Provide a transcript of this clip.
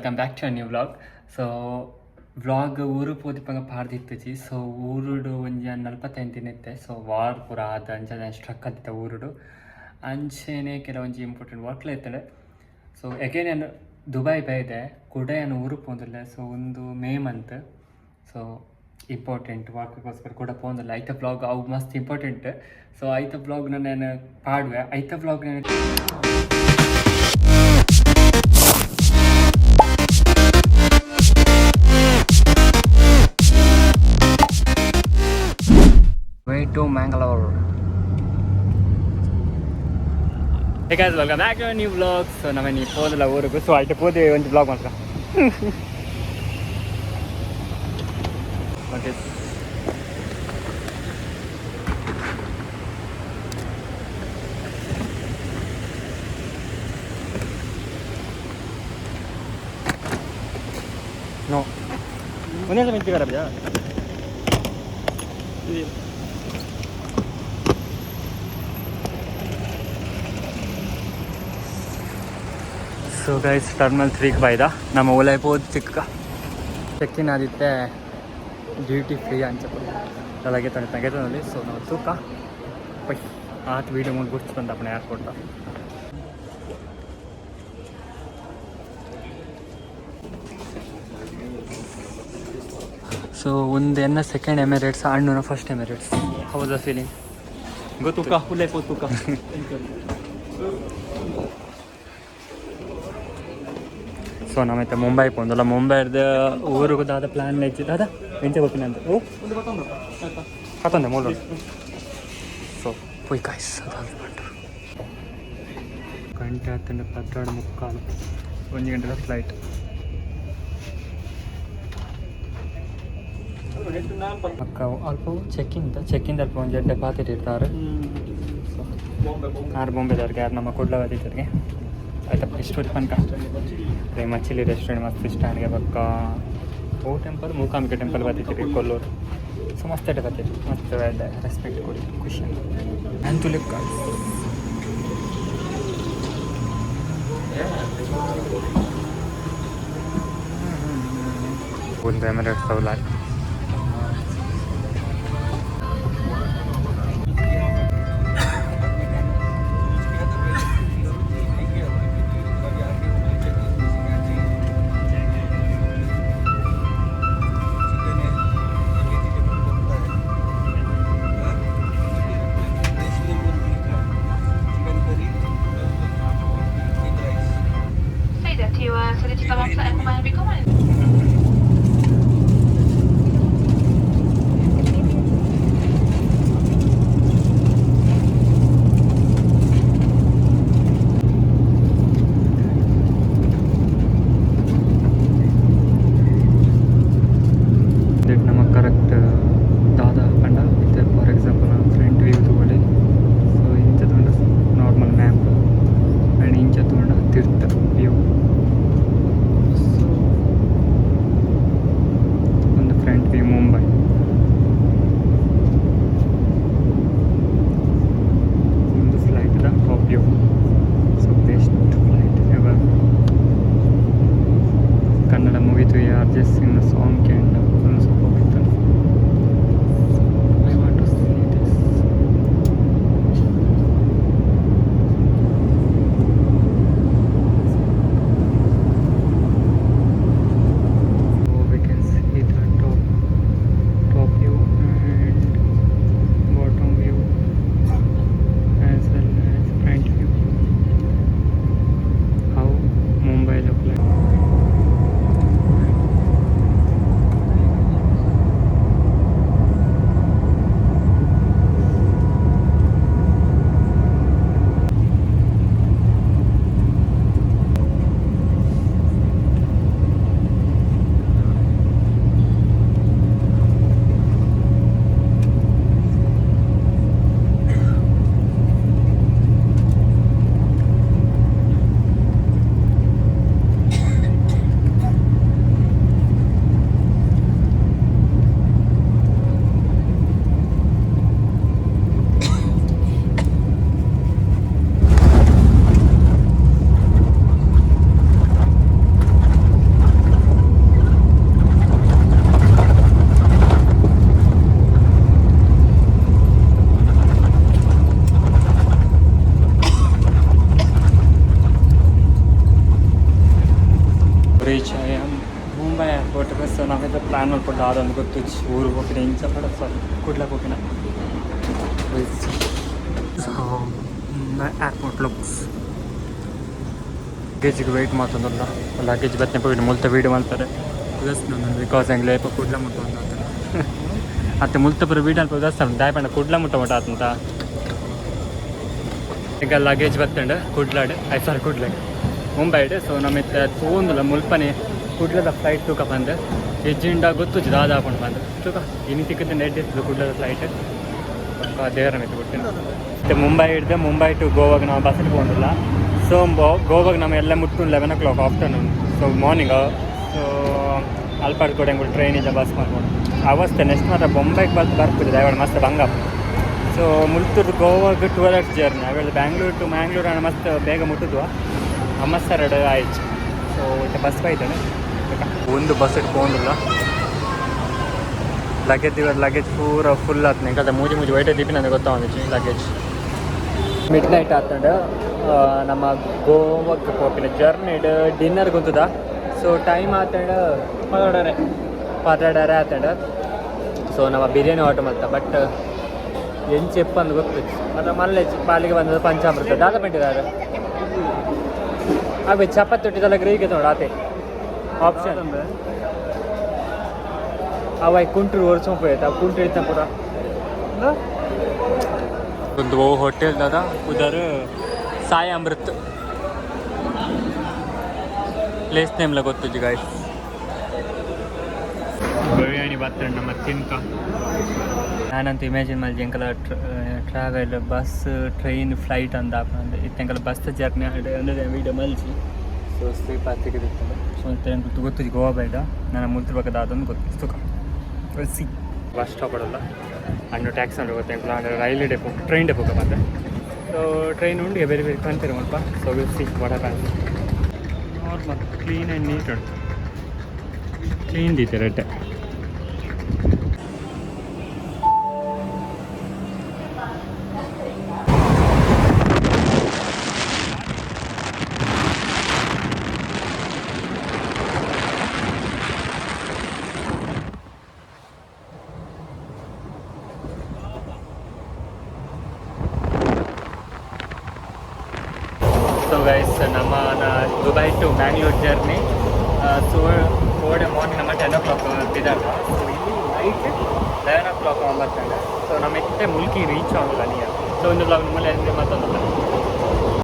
Welcome back to new vlog. So vlog ಊರು ಪೋದಿಪ್ಪಂಗ ಪಾಡ್ದಿತ್ತುಜಿ. ಸೊ ಊರುಡು ಒಂಜಿ 45 ದಿನ ಇತ್ತೆ. ಸೊ ವಾರ್ ಪೂರ ಆದ ಅಂಚನೆ ಸ್ಟ್ರಕ್ ಆದಿತ್ತ ಊರುಡು. ಅಂಚೆನೆ ಕೆಲವೊಂಜಿ ಇಂಪಾರ್ಟೆಂಟ್ ವರ್ಕ್ಲ ಇತ್ತಂಡೆ. ಸೊ ಎಗೇನ್ ಯಾನ್ ದುಬೈ ಬೈದೆ ಕುಡ ಯಾನ್ ಊರು ಪೋಂದುಲ್ಲೆ. ಸೊ ಒಂದು ಮೇ ಮಂತ್. ಸೊ ಇಂಪಾರ್ಟೆಂಟ್ ವರ್ಕ್ಗೋಸ್ಕರ ಕೂಡ ಪೋಂದುಲ್ಲೆ. ಐತ ವ್ಲಾಗ್ ಅವು ಮಸ್ತ್ ಇಂಪಾರ್ಟೆಂಟ್. ಸೊ ಐತ ವ್ಲಾಗ್ ನಾನು ಪಾಡುವೆ. ಐತ ವ್ಲಾಗ್ ನಾನು Way to Mangalore. Hey guys, welcome back to a new vlog. So ನಮ್ಮ ನೀ ಪೋದಲ್ಲ ಊರಿಗೆ. ಸೊ ಐತೆ ಪೋದೆ ಒಂದು ವ್ಲಾಗ್ ಮಾತ್ರ. ಓಕೆ, ನೋ, ಒಂದೇ ಮಿಂಚಿಗಾರ. ಸೊ ಗೈಸ್, ಟರ್ಮಿನಲ್ 3 ಬೈದ ನಮ್ಮ ಓಲೈ ಪೋದು ಚಿಕ್ಕ ಚೆಕ್ಕಿನ್ ಆದಿತ್ತೆ. ಡ್ಯೂಟಿ ಫ್ರೀ ಅಂಚ అలాగే ತನ ತಗೆದಲ್ಲಿ. ಸೊ ನಾವು ತೂಕ ಪೈ ಆತ ವೀಡಿಯೋ ಮುಂದೆ ಗುರ್ತು ಬಂದಪ್ಪಣ ಏರ್ಪೋರ್ಟ್. ಸೊ ಒಂದು ಎನ್ನ ಸೆಕೆಂಡ್ ಎಮಿರೇಟ್ಸ್, ಅಣ್ಣನ ಫಸ್ಟ್ ಎಮಿರೇಟ್ಸ್. ಹೌದಾ ಫೀಲಿಂಗ್? ಗೊತ್ತುಕ ಹುಲ್ಲೆ ಪೋತುಕ. ಸೊ ನಮ್ಮೈತೆ ಮುಂಬೈ ಪೋಂದಲ್ಲ. ಮುಂಬೈರ್ದ ಊರಿಗೆ ದಾದ ಪ್ಲಾನ್ ಹೆಚ್ಚಿ ದಾದ ಎಂಚ ಗೊತ್ತಿನ ಅಂತ. ಓ ಕತ್ತಂದೆ ಮೂಲ. ಸೊ ಪೋಯ್ ಕಾಯ್ಸ್ ಅದಾದ ಪಂಡು ಗಂಟೆ ಹತ್ತಂಡೆ 12:45, ಒಂದು ಗಂಟೆದ ಫ್ಲೈಟ್. ಅಕ್ಕ ಅಲ್ಪ ಚೆಕ್ಕಿಂಗ್ ಚೆಕ್ಕಿಂಗ್ ಅಲ್ಪ ಒಂದು ಜಡ್ಡೆ ಪಾತಿಟ್ಟಿರ್ತಾರೆ. ಸೊ ಆರು ಬೊಂಬೆದವ್ರಿಗೆ ಯಾರು ನಮ್ಮ ಕುಡ್ಲ ಬತ್ತಿದ್ದವ್ರಿಗೆ ಆಯ್ತಪ್ಪ. ಇಷ್ಟು ಪನ್ಕ ಮಚ್ಚಿಲಿ ರೆಸ್ಟೋರೆಂಟ್ ಮಸ್ತ್ ಇಷ್ಟ ನನಗೆ. ಬಕ್ಕ ಓ ಟೆಂಪಲ್, ಮೂಕಾಂಬಿಕೆ ಟೆಂಪಲ್ ಬತ್ತಿತ್ತೀರಿ ಕೊಲ್ಲೂರು. ಸೊ ಮಸ್ತ್ ಎಡ್ಡೆ ಬತ್ತಿತ್ತು, ಮಸ್ತ್ ಎಡ್ಡೆ ರೆಸ್ಪೆಕ್ಟ್ ಕೊಡಿ, ಖುಷಿ ಅಂತುಲಿಕ್ಕ. ಒಂದು ಎಮಿರೇಟ್ಸ್ ಅವಲ್ಲ. سيداتي وسادتي، طبعا مساءكم، أهلا بكم. That ನಮ್ಮ ಕರೆಕ್ಟ್ ದಾದ ಪಂಡ ಇತ್ತೆ ಫಾರ್ ಎಕ್ಸಾಂಪಲ್ ಫ್ರಂಟ್ ವ್ಯೂ ತಗೊಳ್ಳಿ. ಸೊ ಇಂಚ ತಗೊಂಡ ನಾರ್ಮಲ್ ಮ್ಯಾಪ್ ಆ್ಯಂಡ್ ಇಂಚ ತಗೊಂಡ ತಿರ್ತ ವ್ಯೂ. ಸೊ ಒಂದು ಫ್ರಂಟ್ ವ್ಯೂ ಮುಂಬೈ, ಒಂದು ಫ್ಲೈಟ್ದ top view. So best flight ever. Kannada ಮುಗಿತು. ಅರ್ಜಿತ್ ಸಿಂಗ್ ಸಾಂಗ್ ಕೇಂದ್ರ full super. I want to see this. So we can see the top view and bottom view as well as front view. How Mumbai look like. Reach ಆಯ Mumbai airport. ಸೊ ನಾವೆಲ್ಲ plan ಮಾಡ್ಕೊಂಡು ಆದೊಂದು ಗೊತ್ತು ಊರು ಹೋಗಿನ ಇಂಚ ಪಡ ಸಾರಿ ಕುಡ್ಲಕ್ಕೆ ಹೋಗಿನ. ಸೊ ಏರ್ಪೋರ್ಟ್ ಲುಕ್ಸ್. ಲಗೇಜ್ಗೆ ವೆಯ್ಟ್ ಮಾತೊಂದಲ್ಲ, ಲಗೇಜ್ ಬತ್ತನೆ ಪೋಯಿನ ಮುಲ್ತ ವೀಡಿಯೋ ಮಾಡ್ತಾರೆ because ಹೆಂಗ್ ಲೇಪ ಕುಡ್ಲ ಮುಟ್ಟ ಒಂದು ಅತ್ತೆ ಮುಲ್ತ ಪುರ ವೀಡಿಯೋ ಅಲ್ಪ ಉದಾಸ್ತಾರೆ ದಾಯಪಂಡ ಕುಡ್ಲ ಮುಟ್ಟ ಮಟ್ಟ ಆತಂತ. ಈಗ ಲಗೇಜ್ ಬತ್ತಂಡು ಕುಡ್ಲಾಡ್ I ಸಾರಿ ಕುಡ್ಲಾಡ್ ಮುಂಬೈಡ್. ಸೊ ನಮ್ಮ ತೂಂದುಲ ಮುಲ್ಪನೆ ಕುಡ್ಲದ ಫ್ಲೈಟ್ ತೂಕ ಬಂದು ಹೆಜ್ಜಿಂಡ ಗೊತ್ತು ದಾದ ಹಾಕೊಂಡು ಬಂದು ತೂಕ ಇನಿ ತಿಕ್ಕದ ನೆಡ್ ಇತ್ತು ಕುಡ್ಲದ ಫ್ಲೈಟ್ ಪಕ್ಕ ದೇವರ ಮಿತ್ತು ಕೊಟ್ಟಿನ. ಮತ್ತು ಮುಂಬೈ ಹಿಡ್ದು ಮುಂಬೈ ಟು ಗೋವಾಗ ನಾವು ಬಸ್ಸಲ್ಲಿ ಹೋಗಿಲ್ಲ. ಸೊ ಗೋವಾಗ ನಮ್ಮ ಎಲ್ಲ ಮುಟ್ಟು 11 o'clock afternoon, so morning. So Alpad ಕೂಡ ಹೆಂಗೆ ಟ್ರೈನ್ ಇದೆ ಬಸ್ ಮಾಡ್ಕೊಂಡು ಅವಸ್ಥೆ. ನೆಕ್ಸ್ಟ್ ಮಾತ್ರ ಬೊಂಬೈಗೆ ಬಂದು ಬರ್ತಿದೆ ದಯವಾಡ ಮಸ್ತ್ ಬಂಗ. ಸೊ ಮುಲ್ತೂರು ಗೋವಾಗ 12 ಅವರ್ಸ್ ಜರ್ನಿ ಆಮೇಲೆ ಬ್ಯಾಂಗ್ಳೂರ್ ಟು ಮ್ಯಾಂಗ್ಳೂರ್ ಅಣ್ಣ ಮಸ್ತ್ ಬೇಗ ಮುಟ್ಟಿದ್ವು ಅಮ್ಮಸ್ಸರಡು ಆಯ್ತು. ಸೊ ಬಸ್ ಬೈತಾನೆ ಒಂದು ಬಸ್ ಇಟ್ಕೊಂಡಿಲ್ಲ. ಲಗೇಜ್ ಇವಾಗ ಲಗೇಜ್ ಪೂರ ಫುಲ್ ಆತ್ನ ಯಾಕಂದ್ರೆ ಮೂಜಿ ಮೂಜಿ ವೈಟ್ ದೀಪಿ ನನಗೆ ಗೊತ್ತಾಗೊಂಡಿச்சு. ಲಗೇಜ್ ಮಿಡ್ ನೈಟ್ ಆತಂಡು ನಮ್ಮ ಗೋವಾಕ್ಕೆ ಪೋಪಿನ ಜರ್ನಿ ಡಿನ್ನರ್ ಗೊತ್ತದ. ಸೊ ಟೈಮ್ ಆತಂಡು ಪದಾಡರೆ ಪದಾಡರೆ ಆತಂಡು. ಸೊ ನಮ್ಮ ಬಿರಿಯಾನಿ ಆರ್ಡರ್ ಮಾಡ್ತಾ ಬಟ್ ಎಂಚೆಪ್ಪ ಅಂದ್ ಗೊತ್ತು ಮತ್ತು ಮಲ್ಲೆ ಪಾಲಿಗೆ ಬಂದದ್ದು ಪಂಚಾಮೃತ ದಾದ ಪೆಂಟಿದ್ದಾರೆ ಅವೇ ಚಪಾತಿ ತೊಟ್ಟಿದಲ್ಲ ಗ್ರೇವಿಗೆ ನೋಡು ಆತೆ ಆಪ್ಷನ್ ಅವ ಕುಂಟ್ರು ಒರ್ಸೊಂಡು ಪೋಯ್ತು ಅವು ಕುಂಟ್ರು ಇತ್ತ ಪೂರ ಒಂದು ಹೋಟೆಲ್ ದಾದ ಉದರ್ ಸಾಯಿ ಅಮೃತ್ ಪ್ಲೇಸ್ ನೇಮ್ಲ ಗೊತ್ತಿದ್ದು ಗಾಯ್ಸ್. ಬಿರಿಯಾನಿ ಬರ್ತಂಡು ನಮ್ಮ ತಿನ್ಕ. ನಾನಂತೂ ಇಮ್ಯಾಜಿನ್ ಮಲ್ಜಿ ಎಂಕಲ ಟ್ರಾವೆಲ್ ಬಸ್ ಟ್ರೈನ್ ಫ್ಲೈಟ್ ಅಂದ ಇತ್ತೆ ಎಂಕಲ ಬಸ್ ಜರ್ನಿ ಅಂದ್ರೆ ವೀಡಿಯೋ ಮಲ್ಜಿ. ಸೊ ಸ್ಲೀಪ್ ಆಗ್ತಿತ್ತು. ಸೊ ಎಂಕುಲು ಗೊತ್ತಿದ್ದು ಗೋವಾ ಬೇಡ ನಾನು ಮುಲ್ತಿರ್ಬೇಕಾದ ಅದೊಂದು ಗೊತ್ತು. ಸಿ ಬಸ್ ಸ್ಟಾಪ್ ಅಲ್ಲ ಅಣ್ಣು ಟ್ಯಾಕ್ಸಿ ಅಂದ್ರೆ ಗೊತ್ತು ಎಂಕುಲು ಅಂದ್ರೆ ರೈಲ್ ಡೆಪೋ ಟ್ರೈನ್ ಡೆಪೋಕ ಬಂದೆ. ಸೊ ಟ್ರೈನ್ ಉಂಡು ಬೇರೆ ಬೇರೆ ಕಾಣ್ತೀರ ಮುಲ್ಪ. So will see what happens. Normal clean and neat ಉಂಟು, ಕ್ಲೀನ್ ದೀತೆ ರೆಡ್ಡೆ. ಸೊ ಗೈಸ್, ನಮ್ಮ Dubai to Bangalore journey. So ಕೋಡೆ ಮಾರ್ನಿಂಗ್ ನಮ್ಮ 10 ಓ ಕ್ಲಾಕ್ ಬಿದಾಗ. ಸೊ ಇಲ್ಲಿ ನೈಟ್ 11 ಓ ಕ್ಲಾಕ್ ಬರ್ತಂಡೆ. ಸೊ ನಮ್ಮ ಇತ್ತೆ ಮುಲ್ಕಿ ರೀಚ್ ಆಗೋಲ್ಲ ನೀ. ಸೊ ಒಂದು ಬ್ಲಾಗ್ ನಮ್ಮಲ್ಲಿ ಮತ್ತೊಂದಲ್ಲ.